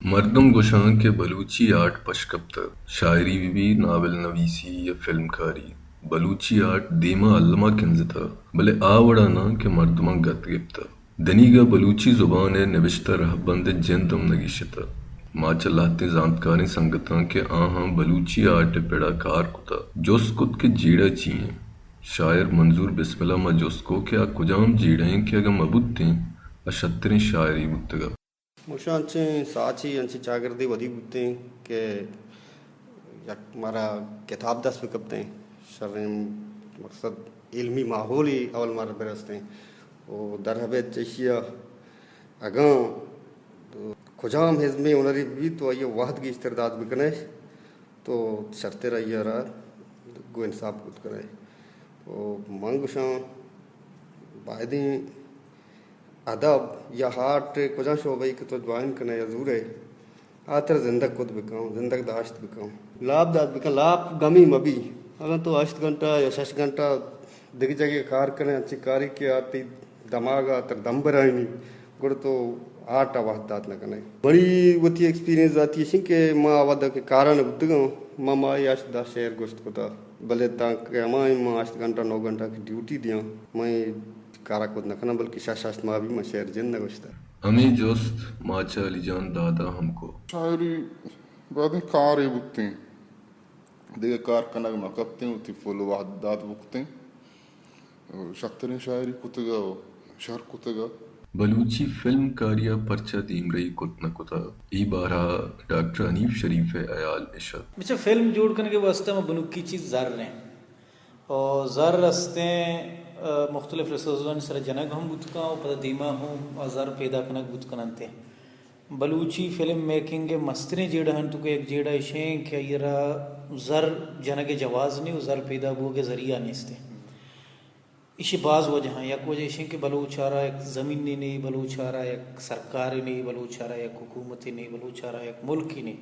مردم گوشاں کہ بلوچی آرٹ پش کپتگ، شاعری بہ بی، ناول نویسی یا فلم کاری، بلوچی آرٹ دیما الما کنزتہ، بلے آ وڑا ناں کہ مردماں گت گپتہ۔ دنیگا بلوچی زبان ءِ نبشتہ رہبند ءِ جند ہم نہ گیشتہ۔ ما چہ لہتیں زانتکاریں سنگتاں کہ آہاں بلوچی آرٹ ءِ پڑا کار کتہ، جست کت کہ جیڑہ چی ایں؟ شاعر منظور بسمل ءَ ما جست کو کہ آ کجام جیڑہ ایں کہ اگاں مہ بوتیں، آ شتریں شاعرے بوتگا۔ مشاں انچیں ساچی، انچیں چاگردے ودی بوتیں کہ یک مارا کتاب دست بکپتیں، شریں مقصد علمی ماحولے اول مارا برستیں و در حبیت چشیا اگاں کجام ہزمیں ہنری بیت تو آئی وہد گیشتر دات بکنے تو شرتر آئی را گو انصاف کت کنے۔ و من گوشاں بایدیں ادب یا آرٹ کجام شعبہ ای کہ تو جوائن کنے یا زورے، آ ترا زندگ کت بکن، زندگ داشت بکن۔ لاپ دات بکن، لاپ گمی مبی۔ اگاں تو ہشت گھنٹہ یا شش گھنٹہ دگہ جگہ کار کنے، انچیں کارے کہ آ تئی دماغ ء ترا دم برائینی، گڑا تو آرٹ ء وھد دات نہ کنے۔ منی وتی ایکسپیرینس ذاتی اش انت کہ ما وھد ء کہ کاران بوتگاں، ما ماہے ہشت دہ شعر گوشت کتا، بلے تانکہ ہمائیں ما ہشت گھنٹہ نو گھنٹہ کہ ڈیوٹی دیاں، من اے کارا کت نہ کناں، بلکہ شش ہشت ماہ بھی من شعر جند نہ گوشتہ۔ ہمے جست ماچہ علی جان دادا ہم کو۔ شاعری بعدیں کارے بوتیں، دگہ کار کنگ نہ کپتیں، وتی فل وھد دات بکتیں۔ شتریں شاعری کتگ ء شر کتگ ء۔ بلوچی فلم کاری ء پرچا دیمرئی کت نہ کتگ؟ اے بارہ ء ڈاکٹر حنیف شریف ء ہیال اش ات۔ بچہ فلم جوڑ کنگ ء واستہ ما بنکی چیز زر ایں۔ و زر استیں، ء، مختلف ریسورسزانی سرا جنگ ہم بوت کن و پدا دیما ہم آ زر پیدا کنگ بوت کن انت۔ بلوچی فلم میکنگ ء مستریں جیڑہ انت کہ یک جیڑہ اشیں کہ آئی را زر جنگ ء جواز نے و زر پیدا بوگ ء ذریعہ نیست۔ ایشی باز وجہ ہیں۔ یک وجہ اشیں کہ بلوچ آرا یک زمینے نے، بلوچ آرا یک سرکارے نے، بلوچ آرا یک حکومتے نے، بلوچ آرا یک ملکے نے۔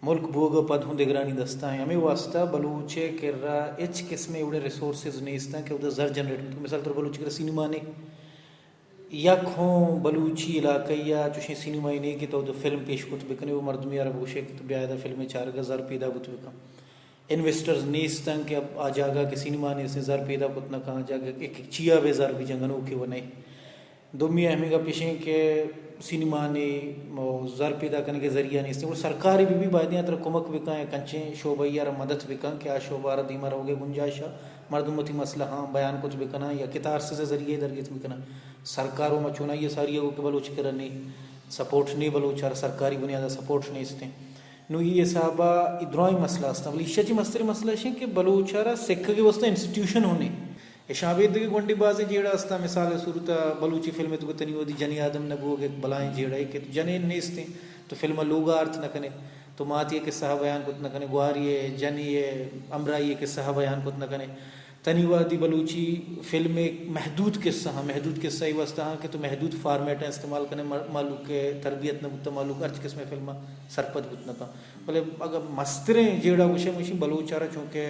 ملک بوگ ء پد ہوں دگرانی دستا ہیں۔ ہمے واسطہ بلوچ ء کرا ہچ قسمے اوڑے ریسورسز نیستاں کہ اودا زر جنریٹ کت۔ مثال طور بلوچ ء کرا سینما نے، یک ہوں بلوچی علاقہ یا چوشیں سینما نے کہ تو اودا فلم پیش کت بکنے و مردمی آرا بگوشے کہ تو بیا ادا فلم چارگا زر پیدا بوت بکن۔ انویسٹرز نیستاں کہ آ جاگہ کہ سینما نیستیں زر پیدا کت نہ کن، آ جاگہ ایک چیا بے زر بھی جنگنو کہ وہ نہیں۔ دومی اہمیں گپ ایشیں کہ سینما نے زر پیدا کنگ ء ذریعہ نیست، گڑا سرکاری بہ بی بایدیں آ ترا کمک بکن یا کنچیں شعبہ ای آرا مدد بکن کہ آ شعبہ آرا دیما روگ ء گنجائش ء مردم وتی مسئلہ ہاں بیان کت بکناں یا کتارسز ء ذریعہ درگیت بکناں۔ سرکار و مچونائی ء ساری ء گو کہ بلوچ کرا نے سپورٹ نے، بلوچ آرا سرکاری بنیاد ء سپورٹ نیستیں۔ نوں اے حساب ء اے درائیں مسئلہ استاں، بلے ایشی ء چہ مستریں مسئلہ ایشیں کہ بلوچ آرا سکگ ء واستہ انسٹیٹیوشن ہوں نے۔ اشاں ابید دگہ گونڈیں بازیں جیڑہ استاں، مثال ء صورت ء بلوچی فلم ء تو تنی وھدی جنی آدم نہ بوگ یک بلائیں جیڑہ ء کہ تو جنین نیستیں، تو فلم ء لوگ ء آرت نہ کنے، تو ماتی ء قصہ ء بیان کت نہ کنے، گواری ء، جنی ء، ہمراہی ء قصہ ء بیان کت نہ کنے۔ تنی وھدی بلوچی فلم ء محدود قصہ ہاں، محدود قصہ ای واسطہ ہاں کہ تو محدود فارمیٹ ء استعمال کنے، مر-، مہلوک ء تربیت نہ بوتا، مہلوک ہرچ قسم ء فلم ء سرپد بوت نہ کن۔ بلے اگہ مستریں جیڑہ گوشے مشین بلوچ ء را چونکہ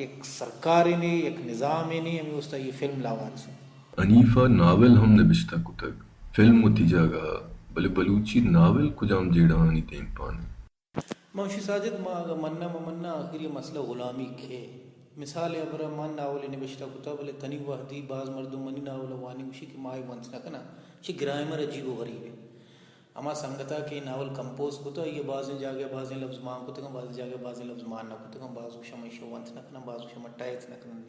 یک سرکارے نے، یک نظامے نے، ہمے واسطہ اے فلم لاوارث انت۔ حنیفہ ناول ہم نبشتہ کتگ، فلم وتی جاگہ ء، بلے بلوچی ناول کجام جیڑہانی دیمپان انت؟ منشی ساجد، ما اگہ مناں مہ مناں، آخری مسئلہ غلامی کئے۔ مثال ء ہبرا من ناولے نبشتہ کتگ، بلے تنی وہدی باز مردم منی ناول ء وانی گوشی کہ ما اے ونت نہ کناں، چہ گرائمر عجیب و غریب انت۔ ہما سنگتا کہ اے ناول کمپوز کتہ، آئی ء بازیں جاگہ ء بازیں لبز مان کتگاں، بازیں جاگہ ء بازیں لبز مان نہ کتگاں، باز گوشاں من ایشی ء ونت نہ کناں، باز گوشاں من ٹہیت نہ کناں۔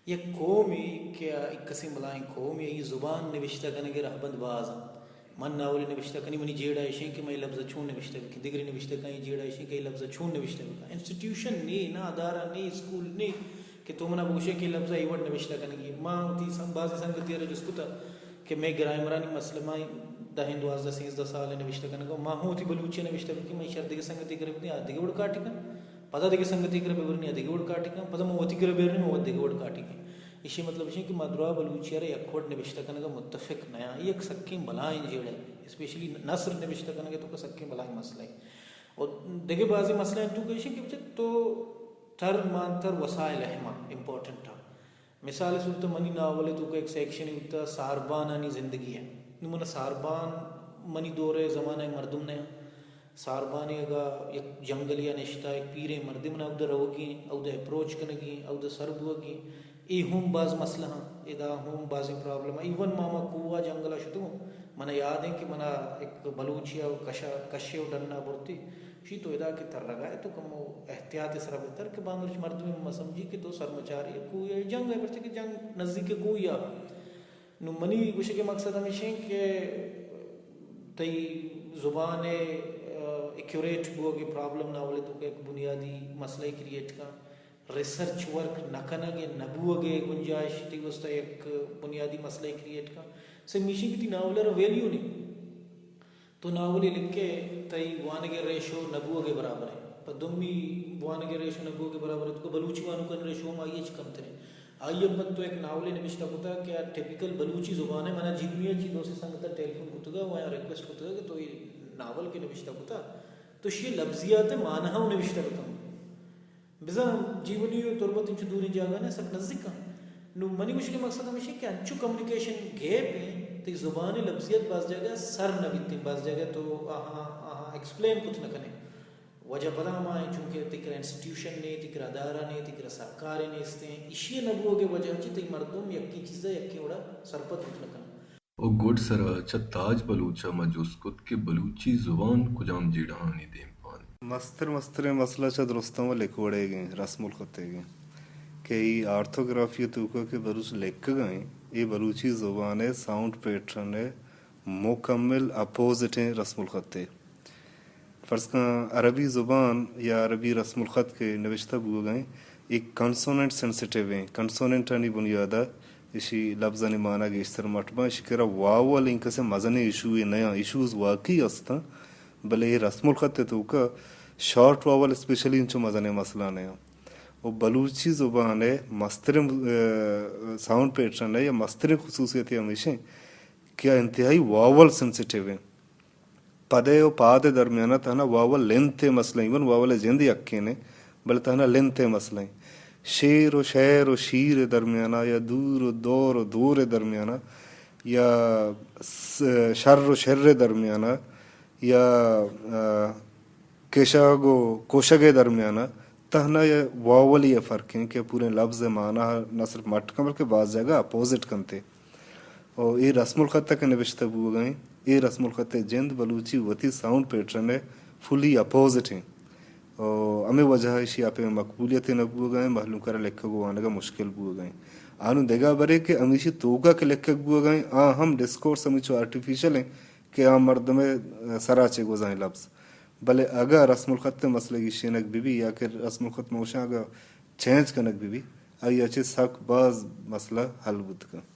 یک قومے کہ یک کسیں بلاہیں قومے، آئی زبان نبشتہ کنگ ء رہبند باز انت۔ من ناولے نبشتہ کنی، منی جیڑہ ایشیں کہ من اے لبز ء چون نبشتہ بکن، دگرے نبشتہ کن، اے جیڑہ ایشیں کہ اے لبز ء چون نبشتہ بکن۔ انسٹیٹیوشن نے، نہ ادارہ نے، اسکول نے کہ تو منا بگوشے کہ اے لبز ء اے وڑ نبشتہ کنگی۔ ما وتی سنگ، بازیں سنگتے ء را جست کتہ کہ مئے گرائمرانی مسئلہ، ما دہ ء دوازدہ سیزدہ سال ء نبشتہ کنگ ء، ما ہوں وتی بلوچی ء نبشتہ بکیں، من ایشی ء را دگہ سنگتے کرا بدیں، آ دگہ وڑ کاٹی کن، پدا دگہ سنگتے کرا ببرنی، آ دگہ وڑ کاٹی کن، پدا ما وتی کرا بیرنی، ما وت دگہ وڑ کاٹی کن۔ ایشی مطلب ایش کہ ما درا بلوچی ء را یک وڑ نبشتہ کنگ ء متفق نیاں۔ اے یک سکیں بلاہیں جیڑہ ء، اسپیشلی نثر نبشتہ کنگ ء توکا سکیں بلاہیں مسئلہ ء۔ و دگہ بازیں مسئلہ انت توکا ایش کہ بچہ تو تر مان تر وسائل اہم آں، امپورٹنٹ آں۔ مثال ء صورت ء منی ناول ء توکا یک سیکشنے بوتہ ساربانانی زندگی ء۔ نوں من ساربان منی دور ء زمانہ ء مردم نہ آں۔ ساربانے اگاں یک جنگلے ءَ نشتہ، یک پیریں مردم نہ اود ءَ روگی ایں، اود ءَ اپروچ کنگی ایں، اود ءَ سر بوگی ایں۔ اے ہم باز مسئلہ ہاں، ادا ہم بازیں پرابلم ہاں۔ ایون ما، ما کوہ ءَ جنگل ءَ شتگوں، من ءَ یاد ایں کہ من ءَ یک بلوچے ءَ کشا، کشے ءُ ڈن ءَ برتی، شی تو ادا کہ ترگا ئے تو کمو احتیاط ءِ سرا بتر کہ بانگرچ مردمے ما سمجھی کہ تو سرمچارے، کوہ ءَ جنگ ءَ، پرچہ کہ جنگ نزدیک کوہ ءَ۔ نوں منی گوشگ ءِ مقصد ہمیش ایں کہ تئی زبان ءِ، آ، ایکوریٹ بوگ ءِ پرابلم ناول ءِ توکا یک بنیادی مسئلہ کریئیٹ کن۔ ریسرچ ورک نہ کنگ ءِ نہ بوگ ءِ گنجائش تئی واسطہ یک بنیادی مسئلہ کریئیٹ کن۔ سے ہمیش ایں کہ تئی ناول ءَ را ویلیو نیں۔ تو ناولے لکھے، تئی وانگ ءِ ریشو نہ بوگ ءِ برابر ایں۔ پہ دومی وانگ ءِ ریشو نہ بوگ ءِ برابر ایں، تو بلوچی وانوکانی ریشو ہم آئی ءَ چہ کمتر ایں۔ آئی ءَ پد تو یک ناولے نبشتہ کتا کہ آ ٹپیکل بلوچی زبان ءِ، منا جیونی ءَ چہ دو سے سنگت ءَ ٹیلیفون کتگا و آیاں ریکویسٹ کتگا کہ تو اے ناول کہ نبشتہ کتا، تو اشی لبزیات ءِ معنی ہم نبشتہ بکن۔ بزاں جیونی و تربت انچو دوریں جاگہ نہ، سک نزیک آں۔ نوں منی گوشگ ءِ مقصد ہمیش ایں کہ انچو کمیونیکیشن گیپ ایں، تئی زبان ءِ لبزیات باز جاگہ سر نہ بیت ایں، باز جاگہ تو آہاں، آہاں ایکسپلین کت نہ کن ئے۔ وجہ پدا ہما ایں، چونکہ تئی کرا انسٹیٹیوشن نیں، تئی کرا ادارہ نیں، تئی کرا سرکارے نیست ایں، اشی ءِ نہ بوگ ءِ وجہ چہ تئی مردم یکیں چیز ءَ یکیں وڑا سرپد بوت نہ کن انت۔ و گڈ سرا چہ تاج بلوچ ء ما جست کت کہ بلوچی زبان کجام جیڑہانی دیم پان انت؟ مستر مستریں مسئلہ چہ درستاں و لکھ وڑیگ انت، رسم الخط ایگ انت کہ ای آرتھوگرافی ء توکا کہ بلوچ لکھگ ء انت، اے بلوچی زبان ء ساؤنڈ پیٹرن ء مکمل اپوزٹ انت رسم الخط ء۔ فرض کن عربی زبان یا عربی رسم الخط کہ نوشتہ بوگ ء انت، اے کنسوننٹ سینسیٹیو انت۔ کنسوننٹانی بنیاد ء ایشی لبزانی معنی گیشتر مٹ باں۔ ایشی کرا واول انکسے مزنیں ایشوے نیاں، ایشوز واقعی استاں، بلے اے رسم الخط ء توکا شارٹ واول اسپیشلی انچو مزنیں مسئلہ نیاں۔ و بلوچی زبان ء مستریں، اه، ساؤنڈ پیٹرن ء یا مستریں خصوصیتے ہمیش انت کہ آ انتہائی واول سینسیٹیو انت۔ پدے و پاد ء درمیان ء تہنا واول لینتھ ء مسئلہ، ایون واول ء جند یکین انت، بلے تہنا لینتھ ء مسئلہ انت۔ شیر و شہر و شیر ء درمیان ء یا دور و دور و دور ء درمیان ء یا س-، شر و شر ء درمیان ء یا، آ، کشگ و کشگ ء درمیان ء تہنا یہ واولی ء فرق انت کہ پوریں لبز ء معنی نہ صرف مٹ کن بلکہ باز جاگہ اپوزٹ کنت۔ و اے رسم الخط ء کہ نبشتہ بوگ ء انت، اے رسم الخط ء جند بلوچی وتی ساؤنڈ پیٹرن ء فلی اپوزٹ انت۔ و ہمے وجہ ء ایشی ء پہ مقبولیت نہ بوگ ء انت، مہلوک ء را لکھگ و وانگ ء مشکل بوگ ء انت۔ آنوں دگہ برے کہ ہمیشی توکا کہ لکھگ بوگ ء انت، آ ہم ڈسکورس ہمیچو آرٹیفیشل انت کہ آ مردم ء سرا چہ گوزائیں لبز۔ بلے اگاں رسم الخط ء مسئلہ گیشینگ بہ بی یا کہ رسم الخط موشاں اگاں چینج کنگ بہ بی، آئی ء چہ سک باز مسئلہ حل بوت کنت۔